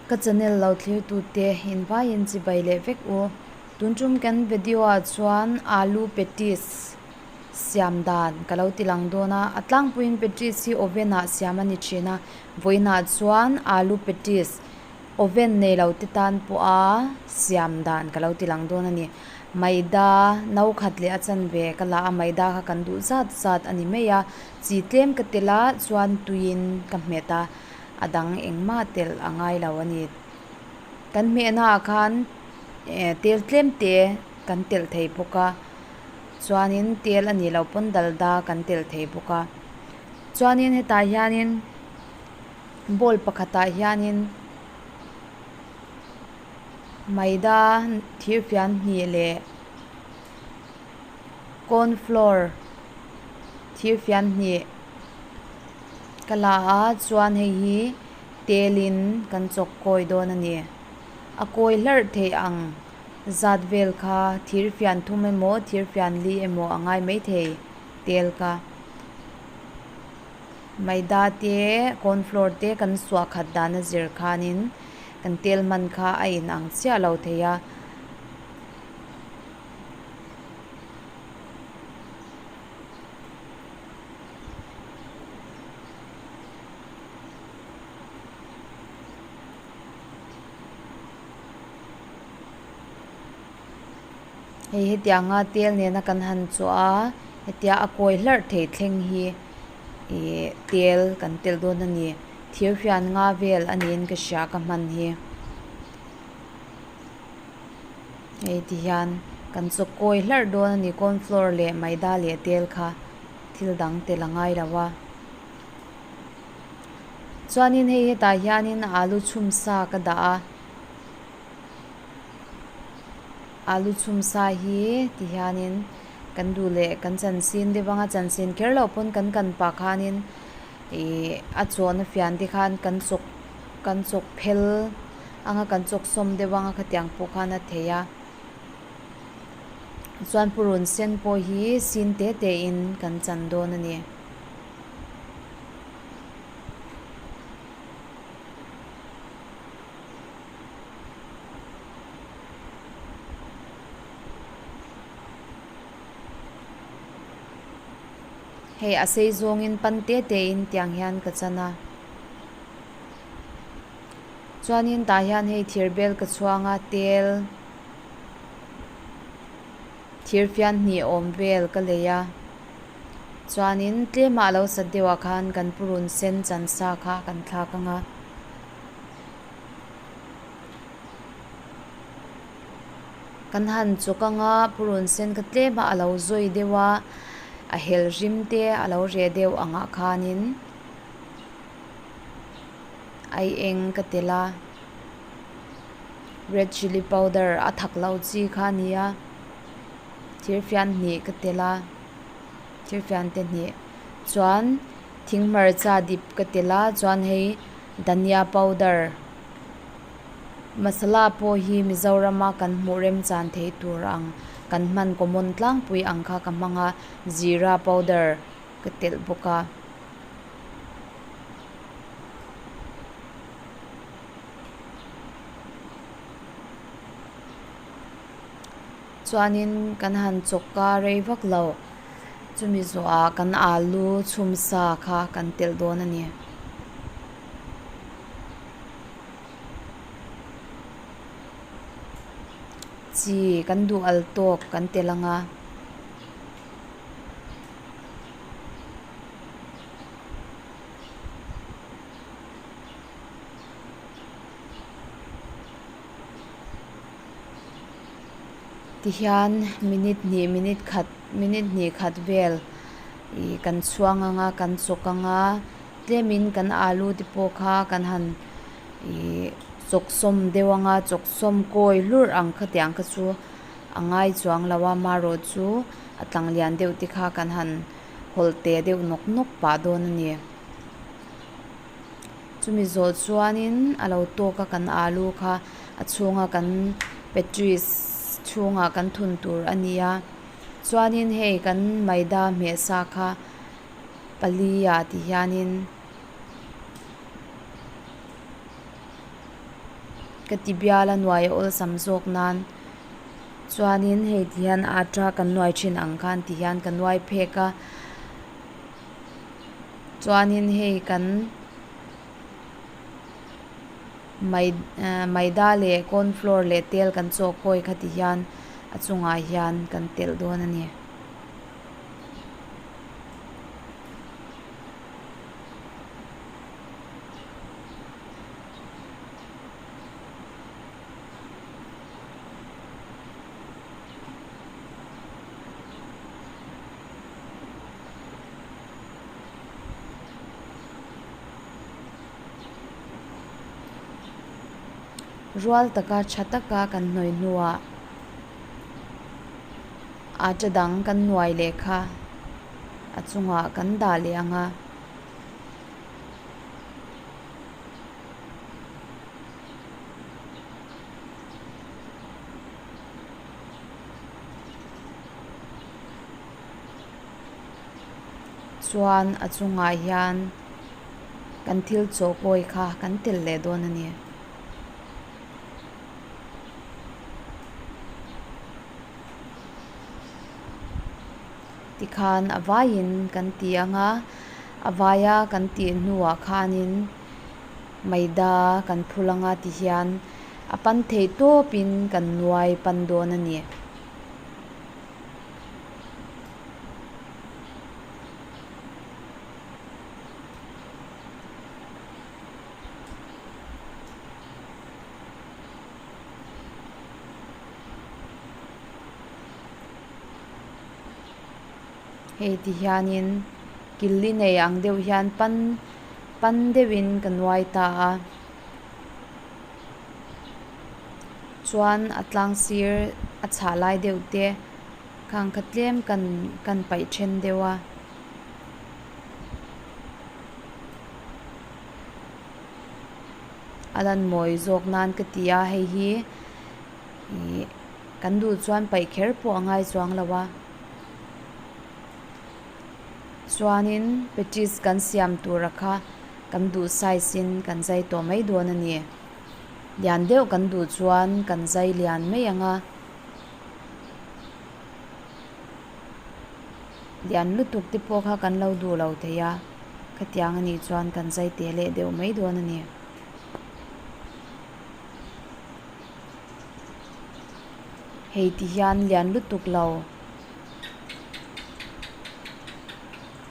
Ka channel lo thlirtute invaiin chibai leh vek u. Tun tum kan video ah chuan alu patties siam dan ka lo ti lang dawn a. A tlangpuiin patties hi oven ah siam a ni thin a. Vawiinah chuan alu patties oven nei lo te tan pawha siam dan ka lo ti lang dawn a ni. Maida no khat leh a chanve ka la a, maida kha kan duh zat zat a ni mai a. Chi tlem ka tel a chuan tuiin ka hmet a. A dang engmah telh a ngai lo a ni. Kan hmehna ah khan eh tel tlem te kan telh thei bawk a chuanin tel a nih loh pawn dalda kan telh thei bawk a chuanin hetah hianin bowl pakhatah hianin maida thir fian hnih leh corn flour thir fian hnih. Ka la a chuan hei hi telin kan chawk kawi dawn a ni. A kawi hlarh theih ang zat vel kha thir fian thum emaw thir fian li emaw a ngai maithei tel ka. Maida te corn flour te kan suah khat dan a zir khanin kan tel hman kha a inang chiah lo thei a. Hei hetianga tel nena kan han chawh a hetia a kawi hlarh thei thleng hi ihh tel kan telh dawn a ni thir fian nga vel a niin ka hria ka hman hi. Hei ti hian kan chaw kawi hlarh dawn a ni corn flour leh maida leh tel kha thil dang tel a ngai lo a chuanin hei hetah hianin alu chhum sa ka dah a alu chhum sa hi ti hianin kan duh leh kan chan sin deuh anga chan sin kher loh pawn kan kan pah khanin ihh a chawhna fian te khan kan chawk kan chawk phel. Anga kan chawk sawm deuh anga khatiang pawh khan a thei a chuan purun sen pawh hi sin te te in kan chan dawn a ni. Hei a sei zawngin pan te te in tiang hian ka chan a. Chuanin tah hian hei thir bel ka chhuang a tel thir fian hnih awm vel ka lei a chuanin tlemah a lo sat deuh ah khan kan purun sen chan sa kha kan thlak ang a. Kan han chawk ang a purun sen kha tlemah a lo zawi deuh a a hel rim te a lo reh deuh angah khanin. Ai eng ka tel a red chilli powder a thak lo chi kha a ni a thir fian hnih ka tel a thir fian te hnih chuan thing hmarcha dip ka tel a chuan hei dhania powder masala pawh hi Mizorama kan hmuh remchan theih tur ang kan hman common tlangpui ang kha ka hmang a zira powder ka telh bawk a. Chuanin kan han chawk a rei vak lo chumi zawhah kan alu chhum sa kha kan telh dawn a ni. Chi kan duh al tawk kan telh ang a. Tihian minute hnih minute khat minute hnih khat vel ih kan chhuang ang a kan chawk ang a tlemin kan alu te pawh kha kan han ih chawk sawm deuh ang a chawk sawm kawi hlurh ang khatiang kha chu a ngai chuang lo a marawh chu a tlang lian deuh te kha kan han hawlh teh deuh nawk nawk pah dawn a ni. Chumi zawh chuanin a lo tawk a kan alu kha a chhunga kan patties chhungah kan thun tur a ni a chuanin hei kan maida hmeh sa kha pali ah ti hianin. ka ti bial a nuai a awlsam zawk nan chuanin hei ti hian atta kan nuai thin ang khan ti hian ka nuai phek a chuanin hei kan mai ah maida leh corn flour leh tel kan chawh kawi kha ti hian a chungah hian kan telh dawn a ni. Rual taka tha taka kan hnawih hnuah atta dang kan nuai leh kha a chungah kan dah leh ang a. Chuan a chungah hian kan thil chaw kawi kha kan telh leh dawn a ni. Tikhan a vaiin kan ti ang a, a vaia kan tih hnuah khanin maida kan phul ang a tihian a pan theih tawpin kan nuai pan dawn a ni. Hei ti hianin kil li nei ang deuh hian pan pan deuhin ka nuai ta a chuan a tlang sir a chhah lai deuh te khang kha tlem kan kan paih then deuh a. A lan mawi zawk nan ka ti a hei hi ih kan duh chuan paih kher pawh a ngai chuang lo a chuanin patties kan siam tura kha kan duh size in kan zai tawh mai dawn a ni lian deuh kan duh chuan kan zai lian mai ang a lian lutuk te pawh kha kan lo duh lo thei a khatiang a nih chuan kan zai teh leh deuh mai dawn a ni. Hei ti hian lian lutuk lo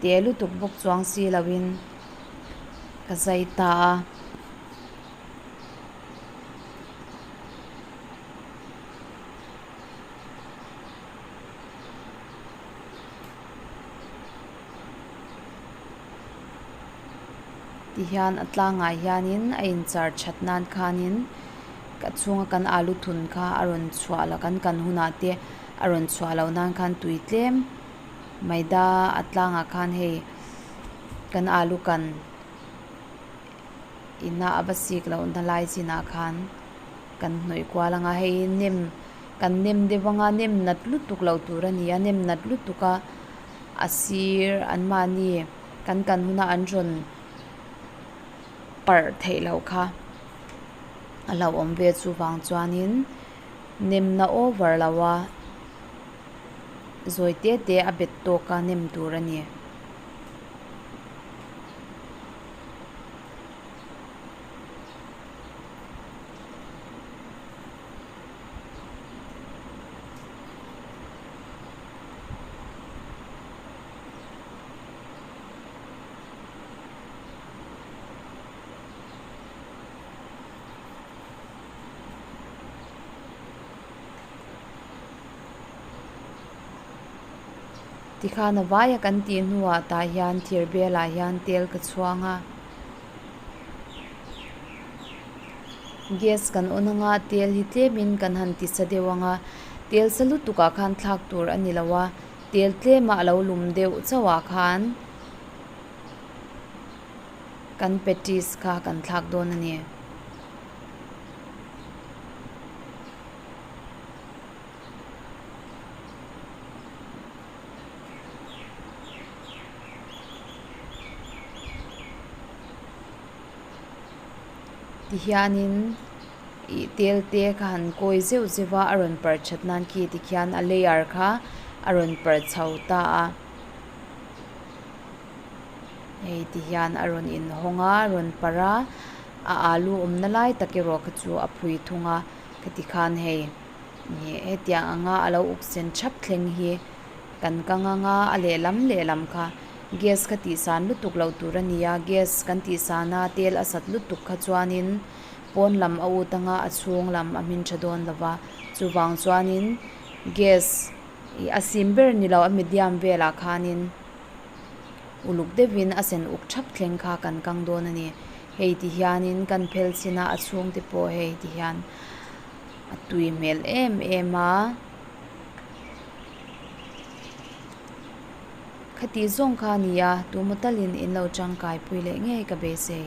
teh lutuk bawk chuang si lo in ka zai ta a. Tihian a tlangah hianin a inchar that nan khanin a chhunga kan alu thun kha a rawn chhuah loh kan kan hunah te a rawn chhuah loh nan khan tui tlem maida a tlangah khan hei kan alu kan ina a va sik loh na lai chinah khan kan hnawih kual ang a hei hi nem kan nem deuh anga nem nat lutuk loh tur a ni a nem nat lutuk a a sir an mahni kan kan huna an rawn parh theih loh kha a hlauhawm ve chuvang chuanin nem na over lo a zawi te te a bet tawk a nem tur a ni. Tikhan a vaia kan tih hnuah tah hian thir belah hian tel ka chhuang a. Gas kan on anga tel hi tlemin kan han ti sa deuh anga tel sa lutuk ah khan thlak tur a ni lo a tel tlema a lo lum deuh chauh ah khan kan patties kha kan thlak dawn a ni. Tihianin. Ih tel te kha han kawi zeuh zeuh a a rawn parh that nan khi tikhian a layer kha a rawn parh chho ta a hei tihian a rawn inhawng a a rawn parh a a alu awmna lai tak erawh kha chu a phui thung a khati khan hei ih hetiang anga a lo uk sen thap thleng hi kan kang anga a lehlam lehlam kha gas kha tihsan lutuk loh tur a ni a gas kan tihsan a tel a sat lutuk kha chuanin. Pawn lam a ut anga a chhung lam a hmin tha dawn lo va, chuvang chuanin gas ih a sim ber ni lo a medium velah khanin uluk deuhin a sen uk thap thleng kha kan kang dawn a ni. Hei ti hianin kan phel chhin a, a chhung te pawh hei ti hian a tui hmel em em a. Khati zawng kha a ni a, tumaw talin in lo tangkai pui leh ngei ka beisei.